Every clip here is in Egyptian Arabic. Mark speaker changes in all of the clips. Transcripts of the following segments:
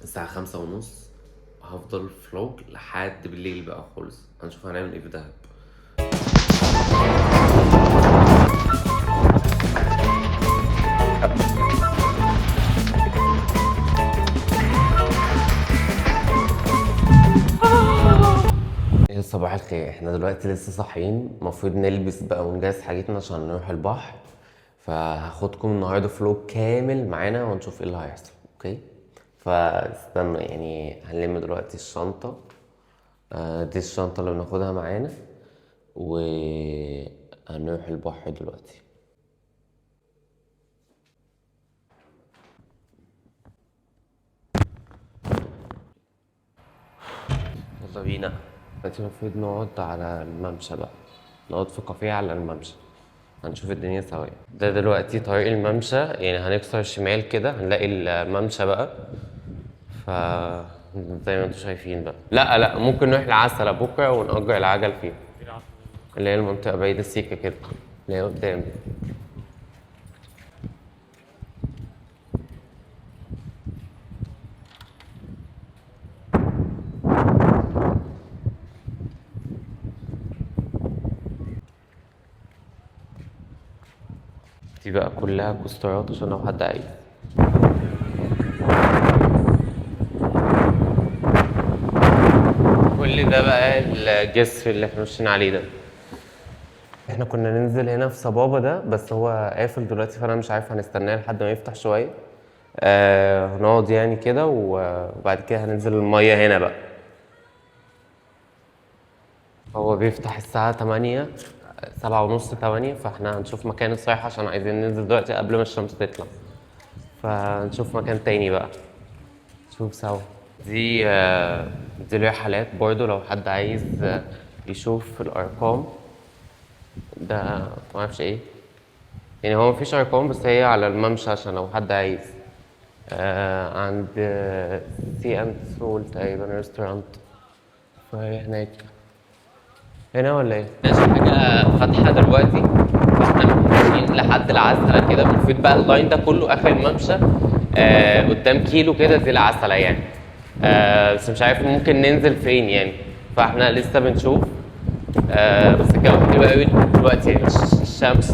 Speaker 1: الساعة 5:30. هفضل vlog لحد بالليل بقى خالص، هنشوف هنعمل ايه في دهب. صباح الخير، احنا دلوقتي لسه صاحيين، المفروض نلبس بقى ونجهز حاجتنا عشان نروح البحر. فهاخدكم النهارده vlog كامل معانا ونشوف ايه اللي هيحصل. okay، فاستنوا يعني هنلم دلوقتي الشنطة. دي الشنطة اللي بناخدها معانا وهنروح البحر دلوقتي. يلا بينا. دلوقتي المفروض نقعد على الممشى بقى، نقعد في كافيه على الممشى، هنشوف الدنيا سوا. ده دلوقتي طريق الممشى، يعني هنكسر شمال كده هنلاقي الممشى بقى. ف زي ما انتم شايفين بقى. لا لا، ممكن نروح العسلة بكرة ونأجر العجل فيها، اللي هي المنطقة بعيدة سيكة كده اللي هي قدام دي. دي بقى كلها كوسترات عشان لو حد عايز. كل ده بقى الجسر اللي احنا ماشيين عليه ده. احنا كنا ننزل هنا في صبابة ده، بس هو قافل دلوقتي، فانا مش عارف هنستناه لحد ما يفتح شوية. هنقعد يعني كده وبعد كده هننزل المية هنا بقى. هو بيفتح الساعة 8، 7:30، 8، فاحنا هنشوف مكان الصراحة عشان عايزين ننزل دلوقتي قبل ما الشمس تطلع، فنشوف مكان تاني بقى نشوف سوا. دي الرحلات برضو لو حد عايز يشوف الأرقام. ده معرفش ايه يعني، هو مفيش أرقام بس هي على الممشى عشان لو حد عايز. عند Sea and Soul تقريبا restaurant، فهي هناك هنا ولا ايه؟ ماشي، حاجة فاتحة دلوقتي، فاحنا ماشيين لحد العسلة كده. المفروض بقى ال line ده كله آخر الممشى، قدام كيلو كده دي العسلة يعني. بس مش عارف ممكن ننزل فين يعني، فاحنا لسه بنشوف. بس الجو حلو قوي دلوقتي يعني، الشمس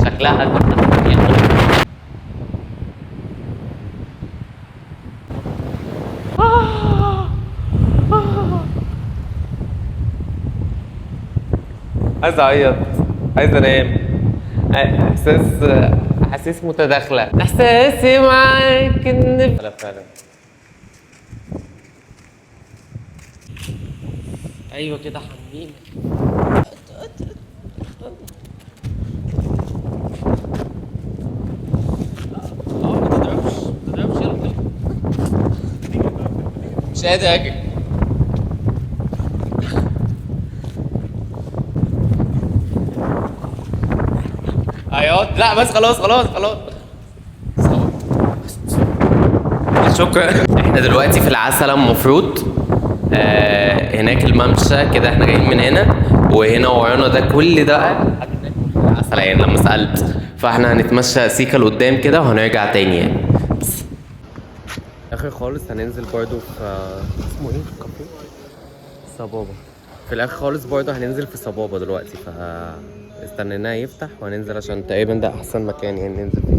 Speaker 1: شكلها يعني. عايز اعيط، عايز انام، احاسيس متداخلة، احساسي معاك ان لا فعلا. ايوه كده حمينا. ما تضربش، ما تضربش، يلا. مش قادر اجري. ايوه لا بس خلاص خلاص خلاص، شكرا. احنا دلوقتي في العسلة المفروض، هناك الممشى كده، احنا جايين من هنا وهنا ورانا ده كل ده لحد هناك العسلة يعني لما سألت. فاحنا هنتمشى سيكا لقدام كده وهنرجع تاني يعني. بس اخر خالص هننزل برضو في اسمه ايه كافيه صبابة. في الاخر خالص برضو هننزل في صبابة دلوقتي، ف استنيناه يفتح وهننزل عشان تقريبا ده احسن مكان يعني ننزل فيه.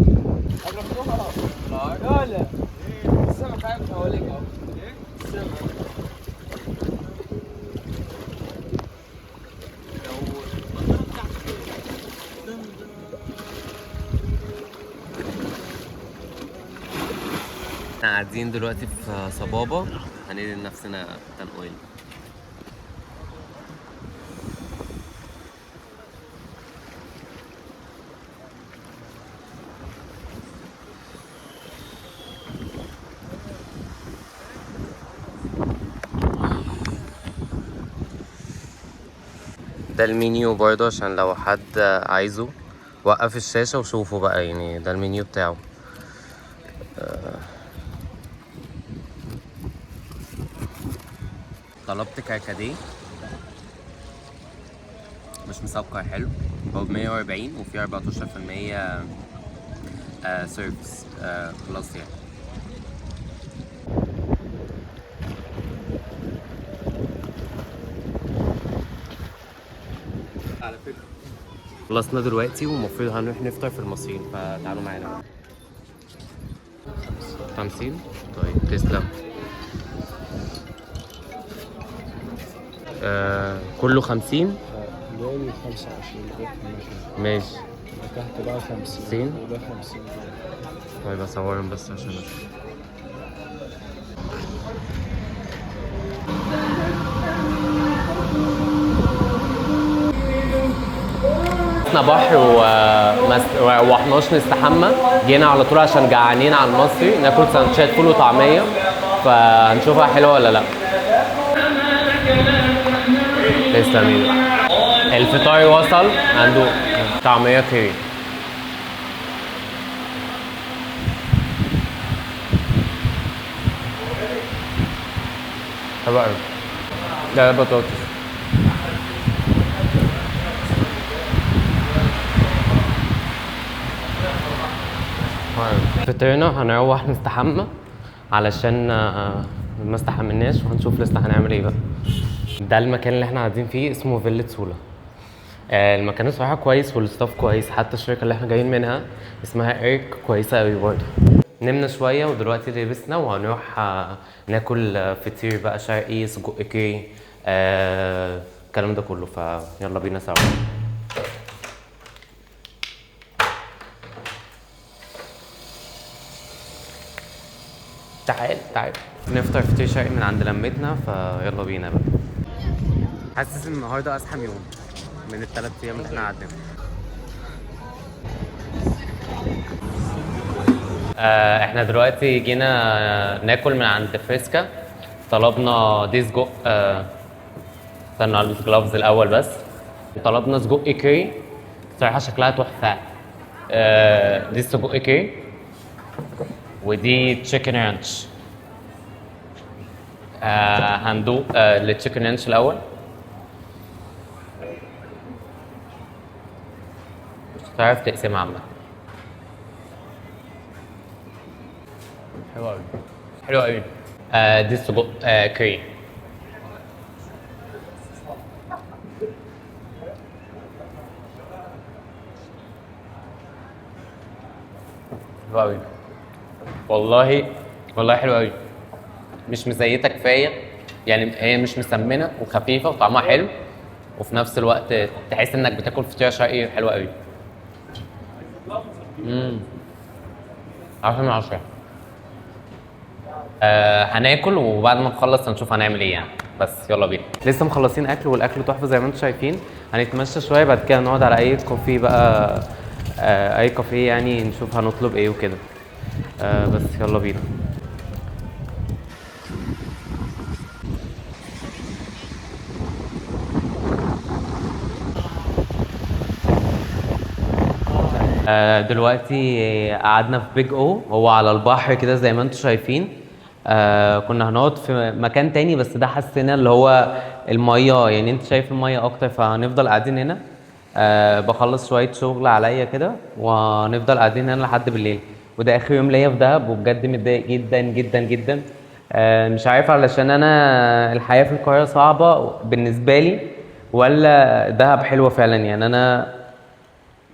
Speaker 1: احنا قاعدين دلوقتي في صبابة، هندي نفسنا تنقل. ده المنيو برضه عشان لو حد عايزه، وقف الشاشة وشوفه بقى يعني، ده المنيو بتاعه. طلبت كركديه مش مسكر حلو، هو ب140 وفيه 14% service plus يعني. خلصنا دلوقتي ومفروض هنروح نفطر في المصريين، فتعالوا معانا بقى. 50. طيب تسلم. كله 50.
Speaker 2: دول 25 دول في المكان.
Speaker 1: ماشي.
Speaker 2: تحت بقى 50
Speaker 1: 50.
Speaker 2: وده 50.
Speaker 1: طيب اصورهم بس عشان اشوف. احنا بحر وما روحناش نستحمى، جينا على طول عشان جعانين على المصري ناكل سندوتشات فول وطعميه، فهنشوفها حلوة ولا لا. تسلم. الفطار وصل، عنده طعميه كيري. حلو قوي. ده بطاطس. فطرنا، هنروح نستحمى علشان ما استحملناش، وهنشوف لسه هنعمل ايه بقى. ده المكان اللي احنا قاعدين فيه اسمه فيلا سولا. المكان الصراحة كويس وال staff كويس، حتى الشركة اللي احنا جايين منها اسمها ايرك كويسة قوي برضه. نمنا شوية ودلوقتي لبسنا وهنروح ناكل فطير بقى شرقي، سجق كيري، الكلام ده كله، فيلا بينا سوا. تعال تعال نفطر فطير شرقي من عند لمتنا، فيلا بينا بقى. حاسس ان النهارده ازحم يوم من الثلاث ايام اللي احنا قعدناهم. احنا دلوقتي جينا ناكل من عند فريسكا، طلبنا دي سجق. استنى البس gloves الاول بس. طلبنا سجق كيري، صراحة شكلها تحفة. دي سجق كيري ودي chicken ranch. هندوق ال chicken ranch الاول. مش هتعرف تقسمها عامة. حلو قوي، حلو قوي. دي السجق كريم. حلو قوي والله، والله حلو قوي. مش مزيته كفاية يعني، هي مش مسمنه وخفيفة وطعمها حلو، وفي نفس الوقت تحس انك بتاكل فطيره شرقي حلوة قوي. 10 من 10. هناكل وبعد ما نخلص هنشوف هنعمل ايه يعني، بس يلا بينا. لسه مخلصين اكل والاكل تحفة زي ما انتم شايفين. هنتمشى شوية بعد كده نقعد على اي coffee بقى، اي كافيه يعني، نشوف هنطلب ايه وكده. بس يلا بينا. دلوقتي قعدنا في Big O، هو على البحر كده زي ما انتم شايفين. كنا هنقعد في مكان تاني بس ده حسينا اللي هو المية، يعني انت شايف المية اكتر، فهنفضل قاعدين هنا. بخلص شوية شغل عليا كده وهنفضل قاعدين هنا لحد بالليل. وده اخر يوم ليا في دهب، وبجد متضايق جدا جدا جدا. مش عارف علشان انا الحياة في القاهرة صعبة بالنسبة لي ولا دهب حلوة فعلا. يعني انا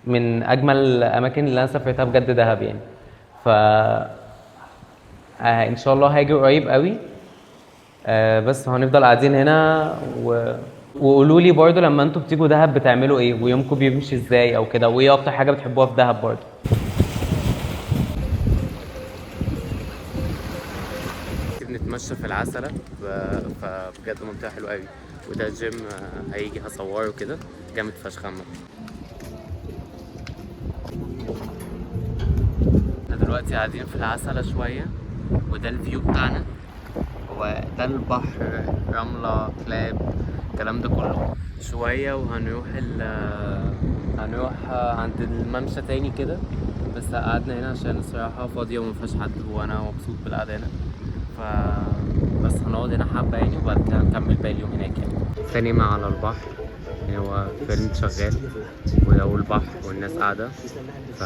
Speaker 1: من اجمل الاماكن اللي انا سافرتها بجد دهب يعني. ف ان شاء الله هاجي قريب قوي. بس هنفضل قاعدين هنا وقولوا لي برضو لما انتوا بتيجوا دهب بتعملوا ايه، ويومكم بيمشي ازاي او كده، وايه اكتر حاجة بتحبوها في دهب برضو. بنتمشى في العسلة، فبجد منطقة حلوة قوي. وده جيم، هيجي هصوره كده جامد فشخ عامة. احنا دلوقتي قاعدين في العسلة شوية، وده ال view بتاعنا. هو ده البحر، رملة، كلاب، الكلام ده كله. شوية وهنروح هنروح عند الممشى تاني كده، بس قعدنا هنا عشان الصراحة فاضية وما فيهاش حد، وانا مبسوط بالقعدة هنا. ف بس هنقعد هنا حبة يعني، وبعد كده هنكمل باقي اليوم هناك يعني. سينما على البحر يعني، هو فيلم شغال ولو البحر والناس قاعدة، ف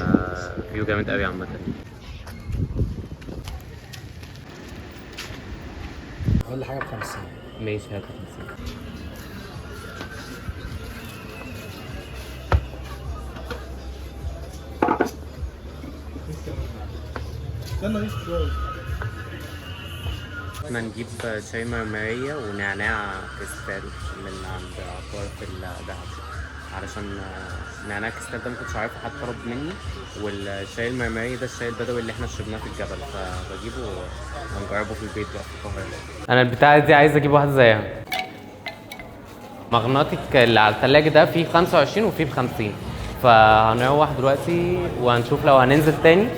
Speaker 1: view جامد قوي عامة.
Speaker 2: كل حاجة ب50.
Speaker 1: ماشي، هات 50.
Speaker 2: استنى يوسف شوية.
Speaker 1: احنا نجيب شاي مرمرية ونعناع كريستال من عند عطار في الدهب، علشان نعناع كريستال ده ما كنتش عارفه، حد طلب مني، والشاي المرمري ده الشاي البدوي اللي احنا شربناه في الجبل، فبجيبه هنجربه في البيت بقى في القاهرة. انا البتاعة دي عايز اجيب واحدة زيها. magnetic اللي على التلاجة ده فيه 25 وفيه ب 50، فهنروح دلوقتي وهنشوف لو هننزل تاني،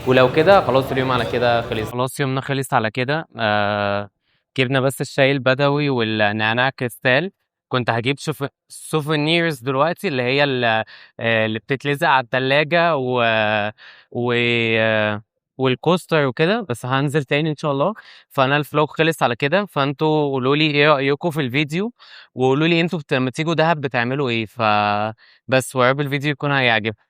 Speaker 1: ولو كده خلاص اليوم على كده خلص. خلاص يومنا خلص على كده. جبنا بس الشاي البدوي والنعناع كريستال. كنت هجيب souvenirs دلوقتي اللي هي اللي بتتلزق على التلاجة و وال coaster وكده، بس هنزل تاني ان شاء الله. فانا ال vlog خلص على كده، فانتوا قولوا لي ايه رايكم في الفيديو، وقولوا لي انتوا لما تيجوا دهب بتعملوا ايه. فبس، ويا رب الفيديو يكون هيعجبكم.